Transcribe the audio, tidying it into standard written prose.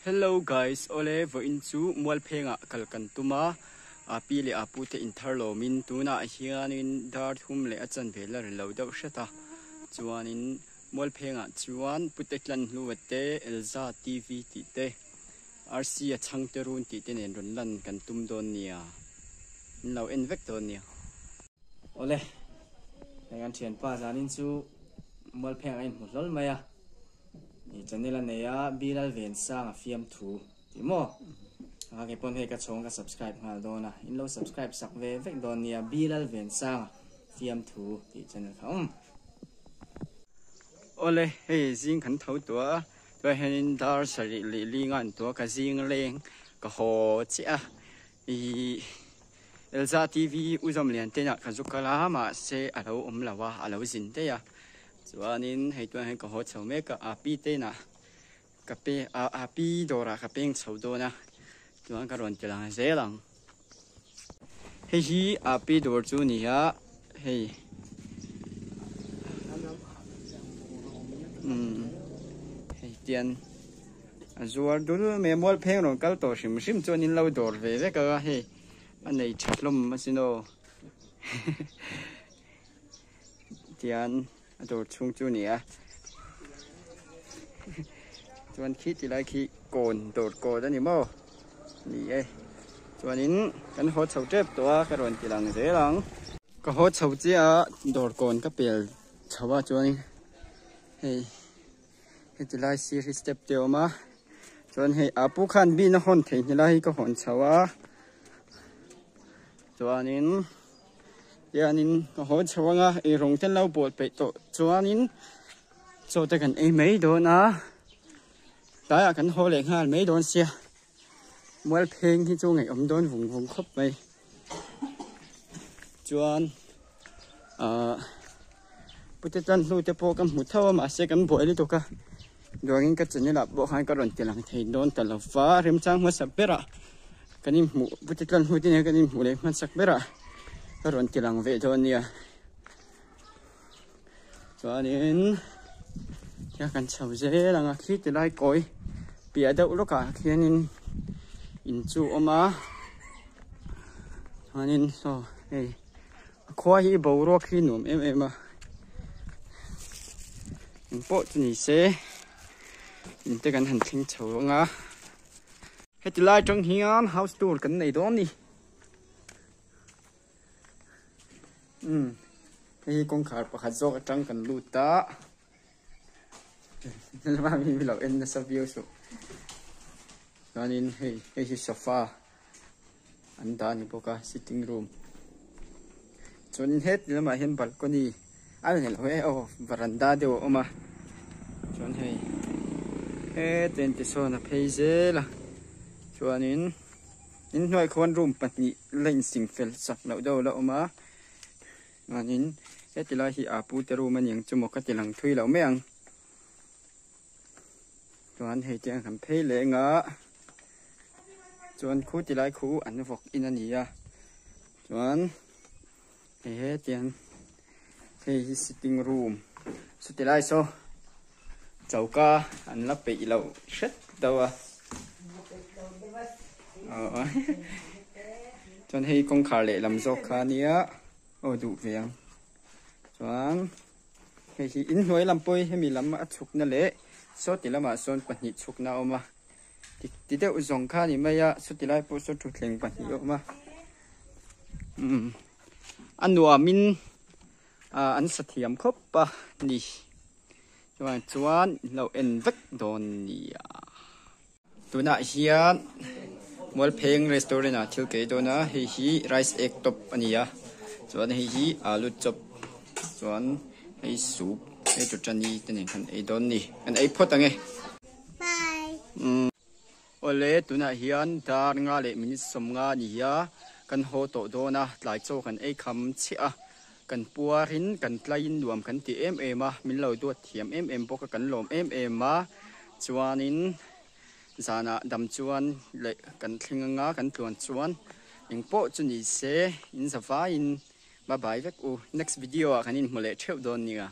Hello guys, awle vawiin chu Mualphengah kal kan tum a, a pi leh a pu te inthar lawmin tunah hianin dar thum leh a chanve la ri lo deuh hret a, chuanin Mualphengah chuan Pute Tlanhlua te, Elza TV tih te, Rc a chhangte run tih te nen rawn lan kan tum dawn nia, in lo en vek dawn nia. Awle, hei kan thianpa zanin chu Mualpheng a inhmu hlawl mai a, i channel a nei a, Bilal Vensang a fiamthu tih maw? A kei pawn hei ka chhawng ka subscribe nghal dawn a, in lo subscribe sak ve vek dawn nia, Bilal Vensang a fiamthu tih channel kha awm. Awle, hei zing kan tho tawh a, Tunah hianin dar sarih leh li nga an tua ka zing leng ka haw chiah a ih Elza TV u zawm lian te inah ka zu kal a mahse a lo awm lo a a lo zin daih a chuanin hei tunah hian ka haw chho mek a a pi te inah ka pe a a pi dawrah ka peng chho dawn a chuan ka rawn ti lang zel ang. Hei hi a pi dawr chu a ni a hei umm hei tian a zuar dul mai a mual pheng rawn kal tawh hrim hrim chuan in lo dawr ve vek a hei a nei tha hlawm asin aw tian a dawr chhung chu a ni a chuan khi ti lai khi kawn dawr kawn a ni maw ni e chuanin kan haw chho tep tawh a ka rawn ti lang zel ang ka haw chho chiah a dawr kawn ka pel chho a chuanin hei heti lai sir hi step te a awm a chuan hei a pu khan bin a hawn theihnghilh lai hi ka hawn chho a chuanin. Hianin ka haw chho anga eirawng te an lo bawl peih tawh chuanin chaw te kan ei mai dawn a tlaiah kan haw leh nghal mai dawn sia mual pheng hi chu ngaihawm dawn vung vung khawp mai chuan ahh pute tan hnu te pawh ka hmu tho a mahse kan buai lutuk a duangin ka channel ah pawh khan ka rawn ti lang thei dawn ta lo va remchang hmasa berah. Kan inhmuh Pute tlan hnu te nen kan inhmuh leh hmansak ber a ka rawn ti lang ve dawn nia chuanin tia kan chho zel ang a khi ti lai kawi piah deuh lawkah khianin in chu a awm a chuanin saw hei a khua hi boruak hi nuam em em a engpawh chu ni se in te kan han thleng chho ang a. Heti lai atang hian house tour kan nei dawn ni. Umm hei hi kawngkhar pakhat zawk atang kan lut a. Lama mi mi lo en nasa viau suh. Chuanin hei hei hi sofa an dah a ni bawk a sitting room. Chuanin heti lamah hian balcony a ni lo e aw varanda deuh a awm a chuan hei heti an ti sawn a phei zel a chuanin inhnuai khuan room pahnih la insing fel sak loh deuh a la awm a chuanin heti lai hi aa pute room a niang chu maw ka ti lang thui lo mai ang chuan hei te an han phei leh eng a chuan khu ti lai khu an vawk in a ni a chuan. Hei hetiang hei hi sitting room chuti lai saw choka an la peih loh hret deuh a aw chuan hei kawngkhar lehlam zawk kha ania aw duh ve ang chuan hei hi inhnuai lam pawh hi hemi lam a chhukna leh sawti lamah sawn pahnih chhukna a awm a. Ti deuh zawng kha a ni mai a chuti lai pawh saw thutthleng pahnih a awm a umm a nuamin ah an sa thiam khawp a ni chuan chuan lo en vek dawn nia tunah hian Mualpheng restaurant ah thil kei dawn a hei hi rice egg top a ni a chuan hei hi alu chop chuan hei soup hei chutani te nen khan ei dawn a ni kan ei phawt ang e. Awle tunah hian dar nga leh minute 50 a ni a, kan haw tawh dawn a, tlai chaw kan ei kham chiah a, kan puarin kan tlaiin nuam kan ti em em a, min lo duat thiam em em bawk a, kan lawm em em a, chuanin zanah dam chuan leh kan thleng anga kan tluan chuan engpawh chu ni se in zavaiin bye bye vek u, next video ah kan inhmu leh theuh dawn nia.